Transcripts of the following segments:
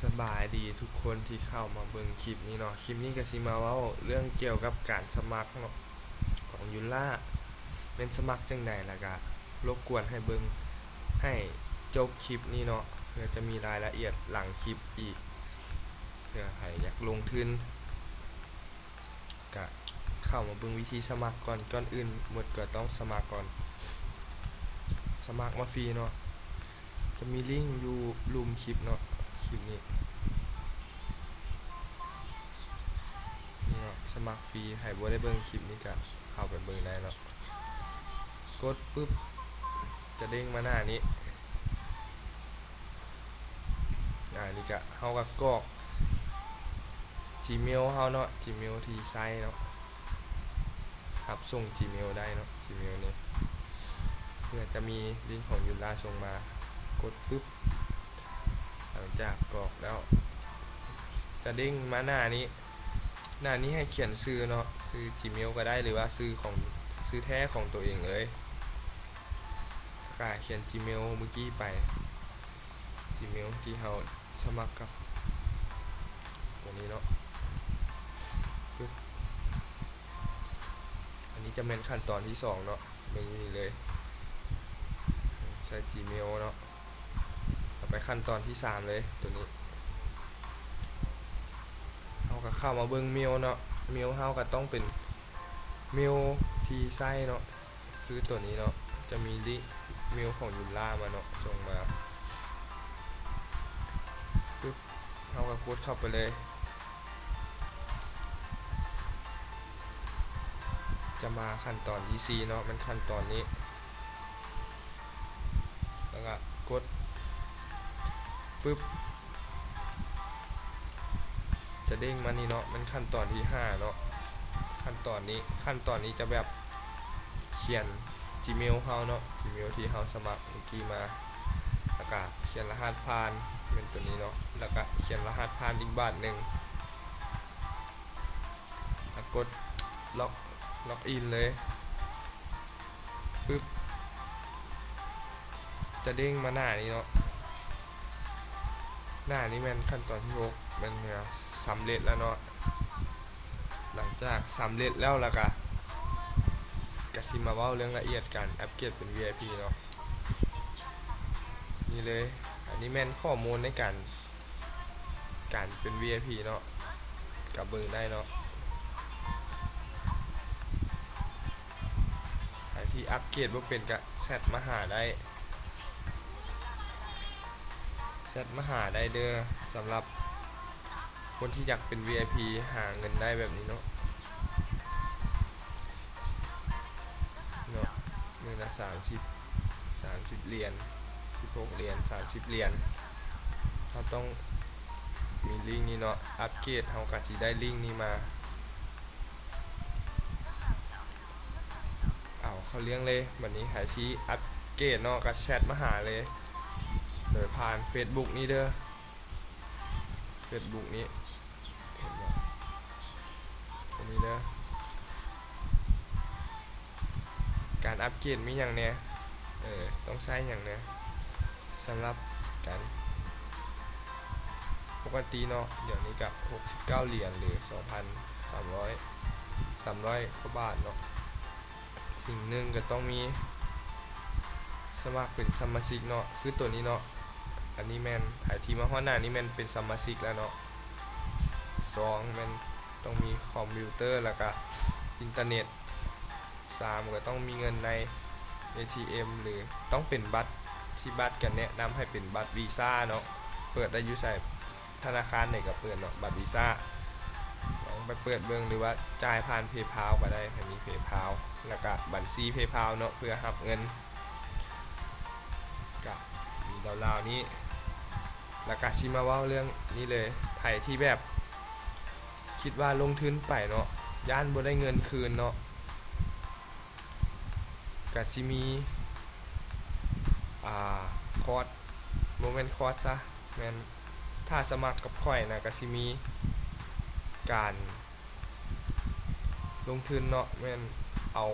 ສະບາຍດີທຸກຄົນທີ່ເຂົ້າມາເບິ່ງຄລິບນີ້ເນາະ. ຄລິບນີ້ກໍຊິມາເວົ້າເລື່ອງກ່ຽວກັບການສະໝັກເນາະ ຂອງຢູລາ ແມ່ນສະໝັກຈັ່ງໃດ ແລ້ວກໍລົບກວນໃຫ້ເບິ່ງໃຫ້ຈົບຄລິບນີ້ເນາະ ເພື່ອຈະມີລາຍລະອຽດຫຼັງຄລິບອີກ ເພື່ອໃຜຢາກລົງທຶນ ກະເຂົ້າມາເບິ່ງວິທີສະໝັກກ່ອນ. ກ່ອນອື່ນໝົດກໍຕ້ອງສະໝັກກ່ອນ ສະໝັກມາຟຣີເນາະ. ຈະມີລິ້ງຢູ່ລຸ່ມຄລິບເນາະ ຄລິບນີ້ ນີ້ເນາະ ສະໝັກຟຣີ. ໃຜບໍ່ໄດ້ເບິ່ງຄລິບນີ້ກະເຂົ້າໄປເບິ່ງໄດ້ເນາະ. ກົດປຶບ ຈະເດ້ງມາໜ້ານີ້. ອາ ນີ້ກະ ເຮົາກະກອກຈີເມວເຮົາເນາະ ຈີເມວທີ່ໃຊ້ເນາະ ຮັບສົ່ງຈີເມວໄດ້ເນາະ ຈີເມວນີ້ ເພື່ອຈະມີລິ້ງຂອງຢູລາສົ່ງມາ. ກົດປຶບ ຫຼັງຈາກກອກແລ້ວ ຈະເດ້ງມາໜ້ານີ້. ໜ້ານີ້ໃຫ້ຂຽນຊື່ເນາະ ຊື່ຈີເມວກໍໄດ້ ຫຼືວ່າຊື່ຂອງ ຊື່ແທ້ຂອງຕົວເອງເລີຍ. ກະຂຽນຈີເມວມື້ກີ້ໄປ ຈີເມວທີ່ເຮົາສະໝັກກັບຕົວນີ້ເນາະ. ປຶບ ອັນນີ້ຈະແມ່ນຂັ້ນຕອນທີສອງເນາະ ເບິ່ງຢູ່ນີ້ເລີຍ ໃສ່ຈີເມວເນາະ. ເຮົາໄປຂັ້ນຕອນທີສາມເລີຍ ຕົວນີ້ ເຮົາກໍເຂົ້າມາເບິ່ງເມວເນາະ. ເມວເຮົາກໍຕ້ອງເປັນເມວທີ່ໃຊ້ເນາະ ຄືຕົວນີ້ເນາະ ຈະມີລິເມວຂອງຢູລາມາເນາະ ສົ່ງມາ. ປຶບ ເຮົາກໍກົດເຂົ້າໄປເລີຍ. ຈະມາຂັ້ນຕອນທີສີ່ເນາະ ແມ່ນຂັ້ນຕອນນີ້ ແລ້ວກໍກົດປຶບ ຈະເດ້ງມານີ້ເນາະ ແມ່ນຂັ້ນຕອນທີຫ້າເນາະ. ຂັ້ນຕອນນີ້ ຂັ້ນຕອນນີ້ຈະແບບຂຽນຈີເມວເຮົາເນາະ ຈີເມວທີ່ເຮົາສະໝັກມື້ກີ້ມາ ແລ້ວກໍຂຽນລະຫັດຜ່ານ ແມ່ນຕົວນີ້ເນາະ ແລ້ວກໍຂຽນລະຫັດຜ່ານອີກບາດໜຶ່ງ. ກະກົດລັອກ ລັອກອິນເລີຍ ປຶບ ຈະເດ້ງມາໜ້ານີ້ເນາະ. ໜ້ານີ້ແມ່ນຂັ້ນຕອນທີຫົກ ແມ່ນສຳເລັດແລ້ວເນາະ. ຫຼັງຈາກສຳເລັດແລ້ວ ແລ້ວກະ ກະຊິມາເວົ້າເລື່ອງລະອຽດການອັບເກຣດເປັນ ວີໄອພີ ເນາະ. ນີ້ເລີຍ ອັນນີ້ແມ່ນຂໍ້ມູນໃນການ ການເປັນ ວີໄອພີ ເນາະ ກະເບິ່ງໄດ້ເນາະ. ໃຜທີ່ອັບເກຣດບໍ່ເປັນກະແຊັດມາຫາໄດ້ ແຊັດມາຫາໄດ້ເດີ້ ສຳລັບຄົນທີ່ຢາກເປັນ ວີໄອພີ ຫາເງິນໄດ້ແບບນີ້ເນາະ ເນາະ. ມື້ລະສາມສິບ ສາມສິບຫຼຽນ ສິບຫົກຫຼຽນ ສາມສິບຫຼຽນ. ເຮົາຕ້ອງມີລິ້ງນີ້ເນາະ ອັບເກຣດເຮົາກະຊິໄດ້ລິ້ງນີ້ມາ. ເອົາ ເຂົ້າເລື່ອງເລີຍ ບັດນີ້ໃຜຊິອັບເກຣດເນາະ ກະແຊັດມາຫາເລີຍ ໂດຍຜ່ານເຟສບຸກນີ້ເດີ້. ເຟສບຸກນີ້ ເຫັນບໍ່ ອັນນີ້ເດີ້. ການອັບເກຣດມີຫຍັງແດ່ ເອີ ຕ້ອງໃຊ້ຫຍັງແດ່? ສຳລັບການປົກກະຕິເນາະ ດຽວນີ້ກະຫົກສິບເກົ້າຫຼຽນ ຫຼື ສອງພັນສາມຮ້ອຍ ສາມຮ້ອຍກວ່າບາດເນາະ. ສິ່ງໜຶ່ງກໍຕ້ອງມີ ສະໝັກເປັນສະມາຊິກເນາະ ຄືໂຕນີ້ເນາະ. ອັນນີ້ແມ່ນໃຜທີ່ມາຮອດໜ້ານີ້ແມ່ນເປັນສະມາຊິກແລ້ວເນາະ. ສອງແມ່ນຕ້ອງມີຄອມພິວເຕີ ແລ້ວກະອິນເຕີເນັດ. ສາມກໍຕ້ອງມີເງິນໃນເອທີເອັມ ຫຼື ຕ້ອງເປັນບັດ ທີ່ບັດກະແນະນຳໃຫ້ເປັນບັດວີຊາເນາະ. ເປີດໄດ້ຢູ່ໃສ? ທະນາຄານໃດກໍເປີດເນາະ ບັດວີຊາ. ລອງໄປເປີດເບິ່ງ ຫຼືວ່າຈ່າຍຜ່ານເພພາວກໍໄດ້ ໃຜມີເພພາວ ແລ້ວກະບັນຊີເພພາວເນາະ ເພື່ອຮັບເງິນ. ກະມີລາວໆນີ້ ແລ້ວກະຊິມາເວົ້າເລື່ອງນີ້ເລີຍ. ໃຜທີ່ແບບຄິດວ່າລົງທຶນໄປເນາະ ຢ້ານບໍ່ໄດ້ເງິນຄືນເນາະ ກະຊິມີ ອ່າ ຄອດ ບໍ່ແມ່ນຄອດຊະ ແມ່ນ ຖ້າສະໝັກກັບຂ້ອຍນະ ກະຊິມີການລົງທຶນເນາະ ແມ່ນເອົາ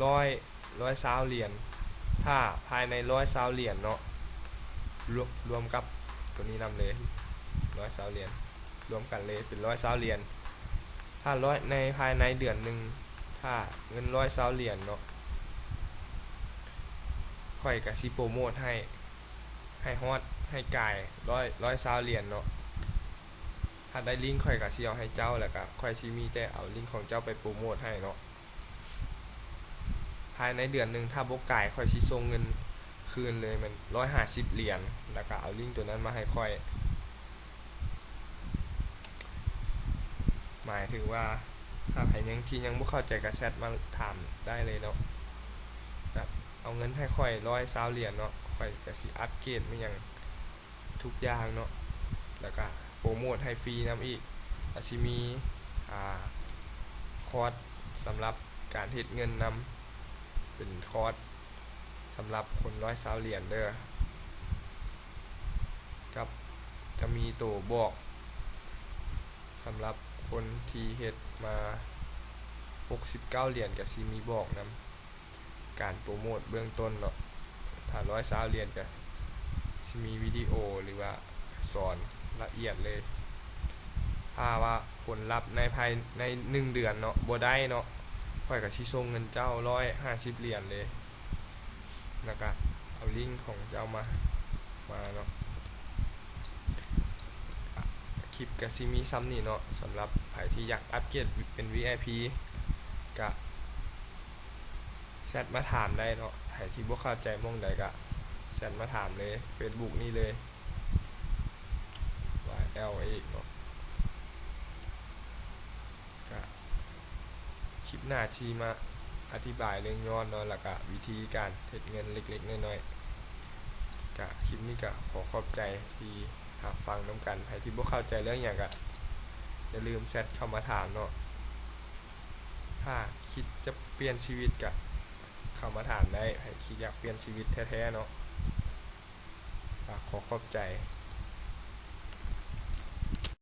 ຮ້ອຍ ຮ້ອຍຊາວຫຼຽນ. ຖ້າພາຍໃນຮ້ອຍຊາວຫຼຽນເນາະ ລວມ ລວມກັບ ໂຕນີ້ນຳເລີຍ ຮ້ອຍຊາວຫຼຽນ ລວມກັນເລີຍເປັນຮ້ອຍຊາວຫຼຽນ. ຖ້າຮ້ອຍ ໃນພາຍໃນເດືອນໜຶ່ງ ຖ້າເງິນຮ້ອຍຊາວຫຼຽນເນາະ ຂ້ອຍກະຊິໂປຣໂມດໃຫ້ ໃຫ້ຮອດ ໃຫ້ກາຍ ຮ້ອຍ ຮ້ອຍຊາວຫຼຽນເນາະ. ຖ້າໄດ້ລິ້ງ ຂ້ອຍກະຊິເອົາໃຫ້ເຈົ້າ ແລ້ວກະຂ້ອຍຊິມີແຕ່ເອົາລິ້ງຂອງເຈົ້າໄປໂປຣໂມດໃຫ້ເນາະ. ພາຍໃນເດືອນໜຶ່ງ ຖ້າບໍ່ກາຍ ຂ້ອຍຊິສົ່ງເງິນຄືນເລີຍ ແມ່ນຮ້ອຍຫ້າສິບຫຼຽນ ແລ້ວກະເອົາລິ້ງໂຕນັ້ນມາໃຫ້ຂ້ອຍ. ໝາຍເຖິງວ່າ ຖ້າໃຜຍັງ ທີ່ຍັງບໍ່ເຂົ້າໃຈກະແຊັດມາຖາມໄດ້ເລີຍເນາະ. ແບບເອົາເງິນໃຫ້ຂ້ອຍຮ້ອຍຊາວຫຼຽນເນາະ ຂ້ອຍກະຊິອັບເກຣດແມ່ນຫຍັງ ທຸກຢ່າງເນາະ ແລ້ວກະໂປຣໂມດໃຫ້ຟຣີນຳອີກ. ອາດຊິມີ ອ່າ ຄອດສຳລັບການເຮັດເງິນນຳ ເປັນຄອດສຳລັບຄົນຮ້ອຍຊາວຫຼຽນເດີ ກັບຈະມີໂຕບອກສຳລັບຄົນທີ່ເຮັດມາຫົກສິບເກົ້າຫຼຽນ ກະຊິມີບອກນຳ. ການໂປຣໂມດເບື້ອງຕົ້ນເນາະ ຖ້າຮ້ອຍຊາວຫຼຽນກະຊິມີວິດີໂອ ຫຼືວ່າສອນລະອຽດເລີຍ. ຖ້າວ່າຜົນລັບໃນພາຍໃນໜຶ່ງເດືອນເນາະ ບໍ່ໄດ້ເນາະ ຂ້ອຍກະຊິສົ່ງເງິນເຈົ້າຮ້ອຍຫ້າສິບຫຼຽນເລີຍ ແລ້ວກະເອົາລິ້ງຂອງເຈົ້າມາ ມາເນາະ. ຄລິບກະຊິມີຊ່ຳນີ້ເນາະ ສຳລັບໃຜທີ່ຢາກອັບເກຣດເປັນ ວີໄອພີ ກະ ແຊັດມາຖາມໄດ້ເນາະ ໃຜທີ່ບໍ່ເຂົ້າໃຈໝ່ອງໃດກະແຊັດມາຖາມເລີຍ ເຟສບຸກນີ້ເລີຍ ວາຍແອລເອ ເນາະ. ກະຄລິບໜ້າທີ່ມາອະທິບາຍເລື່ອງຍອດເນາະ ແລ້ວກະວິທີການເຮັດເງິນເລັກໆນ້ອຍໆ. ກະຄລິບນີ້ກະຂໍຂອບໃຈທີ່ຮັບຟັງນຳກັນ ໃຜທີ່ບໍ່ເຂົ້າໃຈເລື່ອງຫຍັງກະຢ່າລືມແຊັດເຂົ້າມາຖາມເນາະ. ຖ້າຄິດຈະປ່ຽນຊີວິດກະເຂົ້າມາຖາມໄດ້ ໃຜທີ່ຢາກປ່ຽນຊີວິດແທ້ໆເນາະ. ກະຂໍຂອບໃຈ.